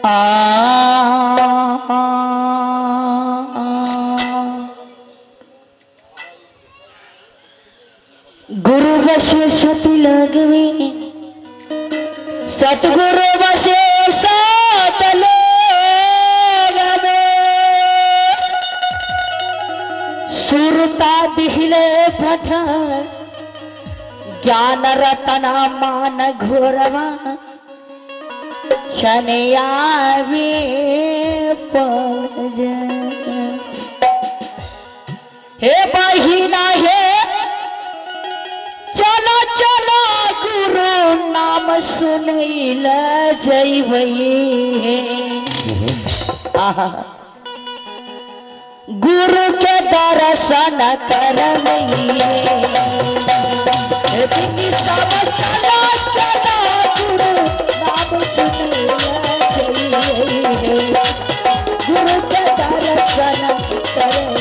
आ गुरु बसे सती लगवे, सतगुरु बसे सत लगवे। सुरता दिहिले पठ ज्ञान रतना मान घोरवा छनियावे पलज। हे बहिना हे चलो चलो गुरु नाम सुनैल जैबै। आहा गुरु के दर्शन करबै। हे सब चलो चलो गुरु नाम सुनैल जैबै, गुरु के दर्शन करबै।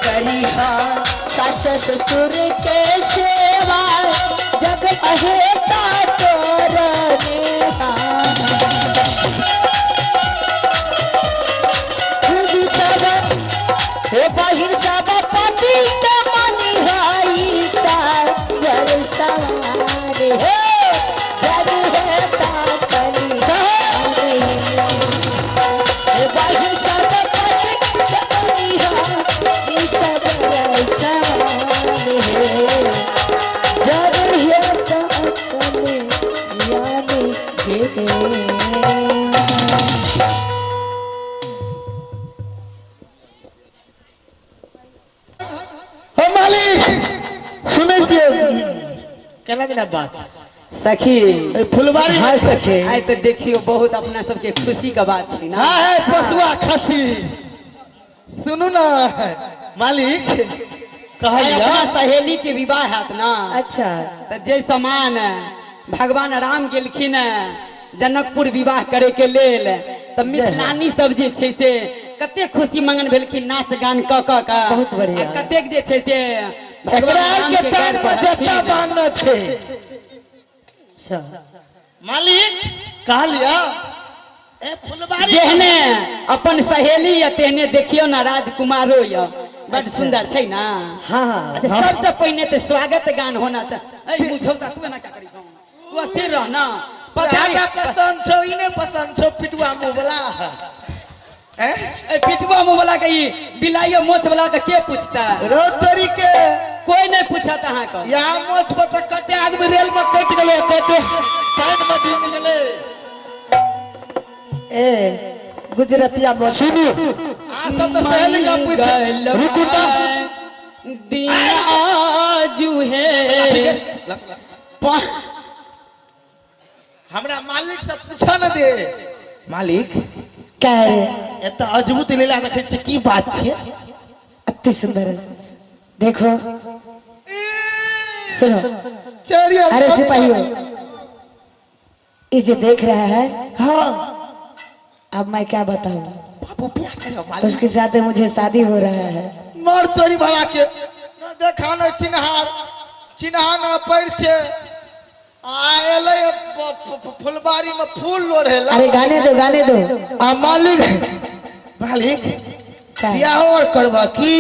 करिहा सास ससुर के सेवा, जग अहेता तोर नेहा। हे बहिन सब पति के मनिहाई सागर सवार हे, जग हेता कली। हे बहिन सब पति के मनिहाई सागर सवार हे, जग हेता कली यानी हे। हो मालिक, सुनै छियै केना केना बात सखी? ए फुलबारी। हाँ सखी। आइ तऽ देखियौ बहुत अपना सबके खुशी के बात छै ना। हाँ है पशुआ खसी। सुनू ना मालिक, आइ कहलिया अपना सहेली के विवाह हैत ना। अच्छा। तऽ जे समान भगवान राम गेलखिन जनकपुर विवाह करे के लेल, तऽ मिथिलानी सब जे छै से कते खुशी मंगन भेलखिन नाच गान कऽ कऽ के। बहुत बढ़िया। आ कतेक जे छै से भगवान एकरा राम के के कान गैर में जत्ता पड़लखिन। बांधना छै। अच्छा। मालिक कहलिया ए फुलबारी जेहने अपन सहेली या तेहने देखियौ ना राजकुमारो या बड सुंदर छै ना। हाँ हाँ। अच्छा, सबसे पहिने तऽ स्वागत गान होना चाही। ए मुझौ तू एना क्या करै छौ? तू स्थिर रह ना। पछाड़ी राजा पसंद छौ, ई नहि पसंद छौ पिटुआ मुँह वाला। ए ए पिटुआ मुँह वाला के ई बिलाइयो मोछ वाला के के पूछता? रो तोरी के कोई नहीं पूछत अहाँके। यहाँ मोछ पर तऽ कते आदमी रेल में कटि गेलै, कते पानि में डूबि गेलै। ए गुजरतिया मोछ। सुनू आ सब तऽ सहेली का पूछ रुकू तऽ दिन आजू है। हमरा मालिक से पूछा न दे मालिक। क्या है रे? एतऽ अजबुत लीला देखै छियै, की बात छियै? अति सुंदर है, देखो सुनो। चढ़िया। अरे सिपाहियों, ये जो देख रहा है। हाँ। अब मैं क्या बताऊं? बाबू बियाह करो मालिक। उसके साथ मुझे शादी हो रहा है। मर तोरी भला के न देखा न चिन्हार चिन्हा न परिचय आ एलै फुलबारी में फूल लोढ़े ला। अरे गाने दो, गाने दो। आ मालिक, मालिक। का? बियाहो और करबा की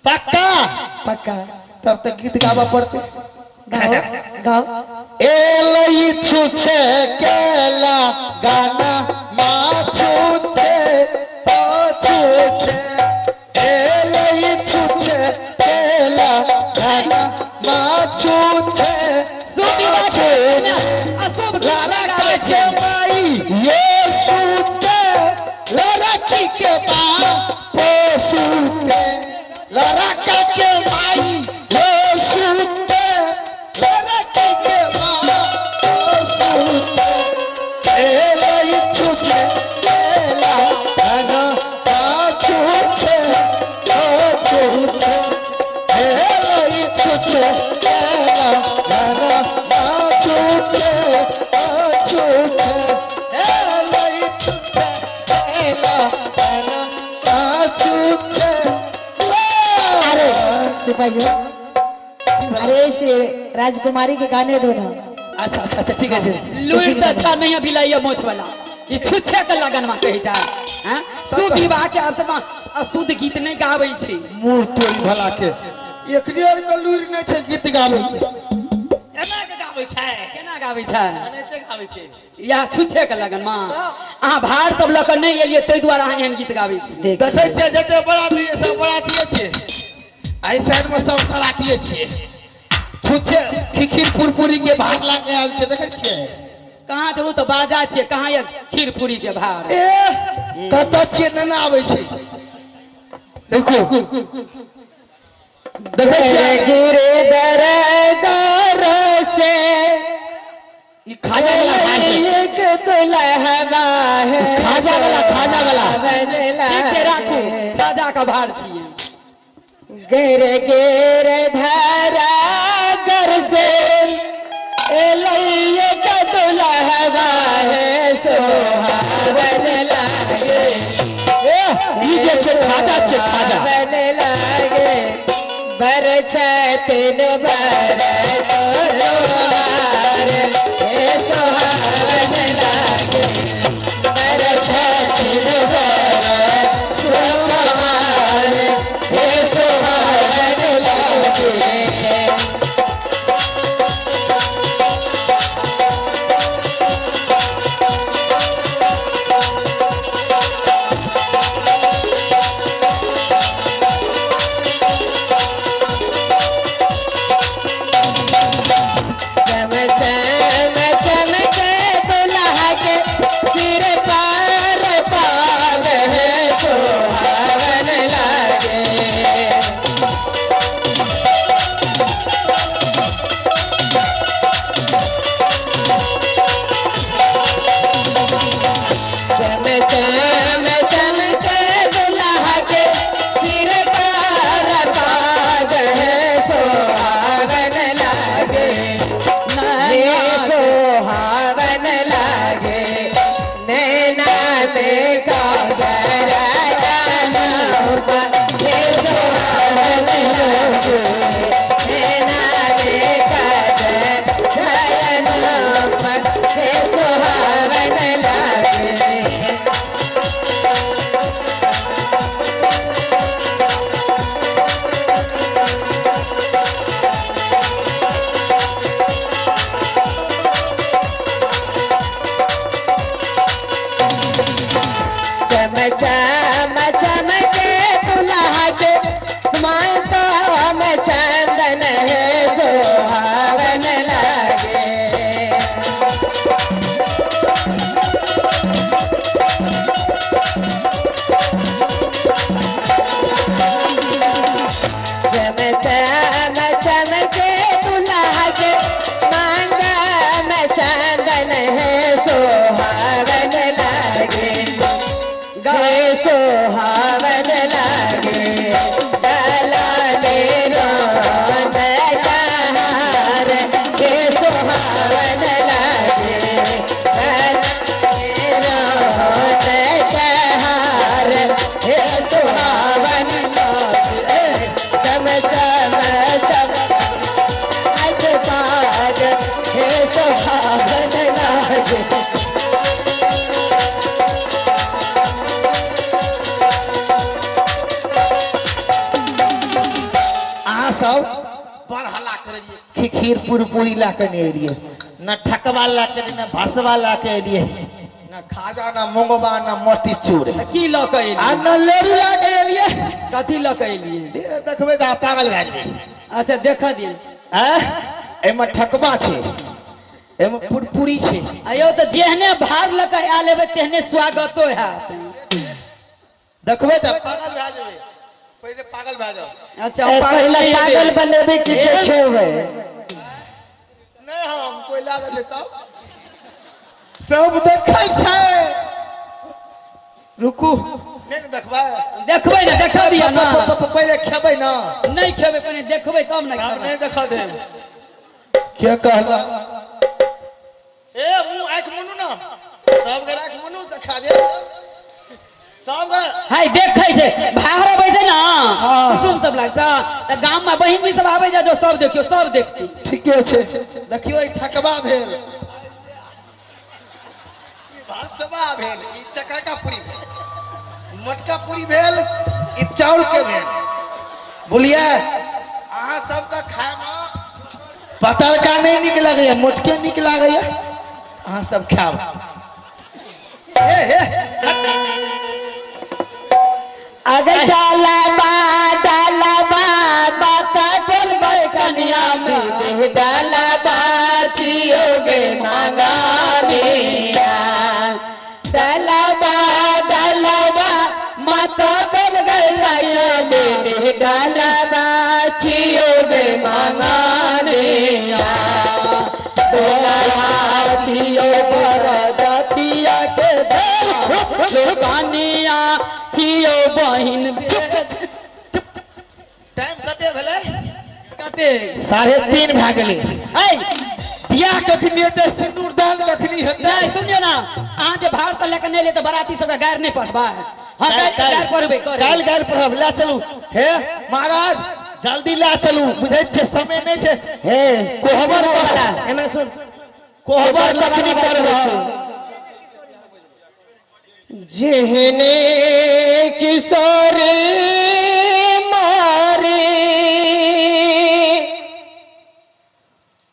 पक्का? पक्का। तब तक गीत गाबऽ पड़तै। गाओ गाओ। एलै छुछे केला गाना मा छुछे पछुछे, एलै छुछे केला गाना मा छुछे पछुछे, लाला के माई ये सुते, लड़की के बाप सुते, लड़का के माई। जना छूटे छूटे एलै छूटे लखना छूटे। अरे सिपाही, अरे से राजकुमारी के गाने दो ना। अच्छा अच्छा अच्छा, ठीक है। लुइर तऽ अच्छा नहीं है बिलाइया मोछ वाला, ई छुच्छे के लगन में कही जाए हैं। शुभ विवाह के अवसर में अशुद्ध गीत नहीं गाबै छी। मुँह तोड़ी भला के, एकरे आर के लुरि नहि छै गीत गाबै के। एना के गाबै छै? केना गाबै छै? एनाहिते गाबै छै। इएह छुच्छे के लगन में अहाँ भार सब लऽ कऽ नहि एलियै, ताहि दुआरे अहाँ एहन गीत गाबै छी। देख। देखै छियै, जते बराती सब बरातिये छियै, एहि साइड मे सब सरातिये छियै। छुच्छे खिखिर पुरपुरी के भार लऽ के आयल छै, देखै छियै? कहाँ छै? ओ तऽ बाजा छियै, कहाँ ये खीर पूरी के भार? ए, कतऽ छियै? नैना आबै छै, देखो, देखै छियै? गिरे दर दर से ई खाजा वाला भार छै। एक दुल्हवा है। खाजा वाला, खाजा वाला। ठीक छै, राखू, बाजा के भार छियै। गिर गिर धरा कर से एक दुल्हवा है, सोहावन लागे। ए, ई जे छै खाजा छै, खाजा। सोहावन लागे, बरछतिन बर तोहार हे, सोहावन लागे, बरछतिन बर सुकुमार हे, सोहावन लागे। चम चम चमके दुल्हा के सिर पर पाग है, सुहावन लागे। चम चम चमके दुल्हा के सिर पर पाग है, सुहावन लागे, हे सुहावन लागे। नैना में काजर जाना, हे सुहावन लागे। नैना में काजर जाना, हे सुहावन लागे। चम चम चमके दुल्हा के माता में चंदन है, सुहावन लागे। चम चम चमके दुल्हा के मांगा में चंदन है, सुहावन लागे, गे सुहावन लागे। गला मेरो हार हे, सुहावन लागे। गला मेरो हार हे, सुहावन लागे। चम चम चम अज पाग हे, सुहावन लागे। अहाँ सब बड़ हल्ला करलियै, खिखीर पुरपुरी लए के नहि एलियै, न ठकवा लए के, न भसवा लए के एलियै, न खाजा, न मुंगवा, न मोतीचूर। तऽ की लऽ कऽ आ एलियै? न लोरी लए के एलियै। कथी लऽ कऽ एलियै? देखबै तऽ अहाँ पागल भए जेबै। अच्छा, देखऽ दिअ। आँय, एहिमे ठकवा छै, एहिमे पुरपुरी छै। आयौ, तऽ जेहने भार लऽ कऽ आयल हेबै, तेहने स्वागतो हैत। देखबै तऽ पागल भए जेबै, पहिले पागल भए जाउ। अच्छा। ए, पागल पहिले नहि हेबै। पागल बनेबै कि देखेबै? नहि, हम कोइ लए लेतै तब सब देखै छै। रुकू, नहि ने देखबै? देखबै ने, देखऽ दिअ ने। पहिले खेबै ने। नहि खेबै, पहिने देखबै तब ने हम खेबै। नहि देखऽ देब। के कहला ए मुंह आंख मुनू ना सब गोरा आंख मुनू देखा दे सब गोरा हाय देखै छै बाहर अबै छै ने हाँ। कुटुम सब लगसँ तऽ गाम में बहिन जी सब आबै जा जो सब देखियौ सब देखती ठीके छै देखियौ ई ठकबा भेल ई भासबा भेल ई चकरका पूरी भेल मोटका पूरी भेल ई चाउर के भेल बोलिए अहाँ सबके खायमे पतरका नहि नीक लगैया मोटके नीक लागैया अहाँ सब खायब हे हे हट। अगर डालबा डालबा बाता डलबै कनिया में डालबा चियोगे मांगानिया डालबा डालबा माता डलबै कनिया में डालबा चियोगे मांगानिया डोलबा चियो पर जातिया के देल कनिया छियो बहिन टाइम कते भेलै कते 3:30 भए गेलै ऐ बियाह कखनी हेतै सिन्दूर दान कखनी हेतै नहीं सुनियो ना अहाँ जे भार तऽ लऽ के नहि ले तऽ बराती सबके गारि नहि पढ़बै हाँ गारि गारि पढ़बै करे काल्हि गारि पढ़ब लए चलू हे महाराज जल्दी लए चलू बुझै छियै समय नहि छै हे कोहबर एमे सुन कोहबर कखनी करबै जेहने किशोर मारे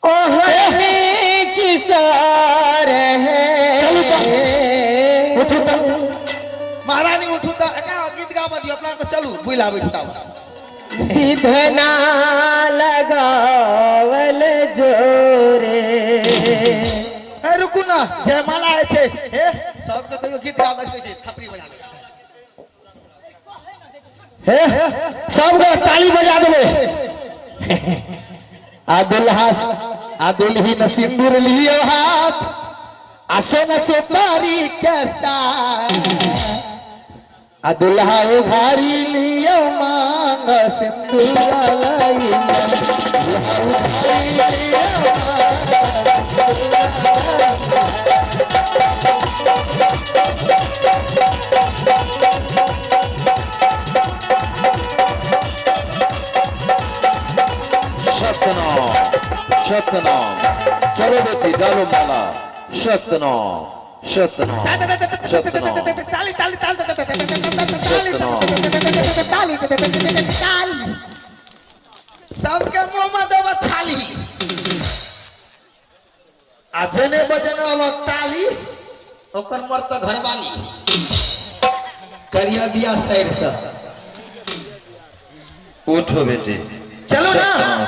ओहने किशोर है चलू तऽ। उठू तऽ महारानी उठू तऽ एकरा गीत गाबऽ दियौ अपना के चलू बुलि आबै छी तब विधना लगावल जोरे हे रुकू ना जयमाला होइ छै हे सबके कहियो गीत गाबै छै थपड़ी बजा दै छै हे सबके ताली बजा देबै आ दुल्हा आ दुल्ही न सिंदूर लियो हाथ आ सोना सुपारी के साथ आ दुल्हा उघारी लियो मांग सिंदूर लाई दुल्हा उघारी लियो मांग। सतनाम सतनाम चलो बेटी डालो माला सतनाम सतनाम सतनाम ताली ताली ताली ताली ताली सबके मुंह में देब छाली आ जेने बजेने अब ताली ओकर मर तऽ घरवाली करिया बिया साइड से उठो बेटी चलो ना। सतनाम।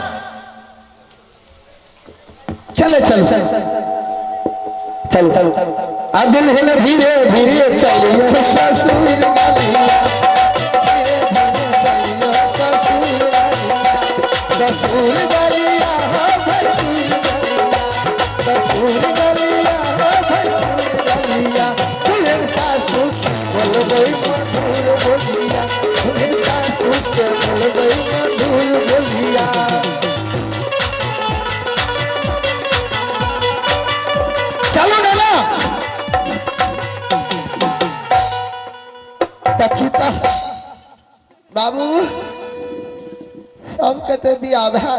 चलो चलो चलो चलो आ दुल्हन धीरे धीरे चलियो ससुर गलिया धीरे धीरे चलियो ससुर गलिया ससुर गलिया हो भसुर गलिया ससुर गलिया हो भसुर गलिया दुल्हन सासू से बोलबै मधुर बोलिया दुल्हन सासू से बोलबै मधुर बोलिया चलो ना तखी बाबू सबके तऽ बियाह भए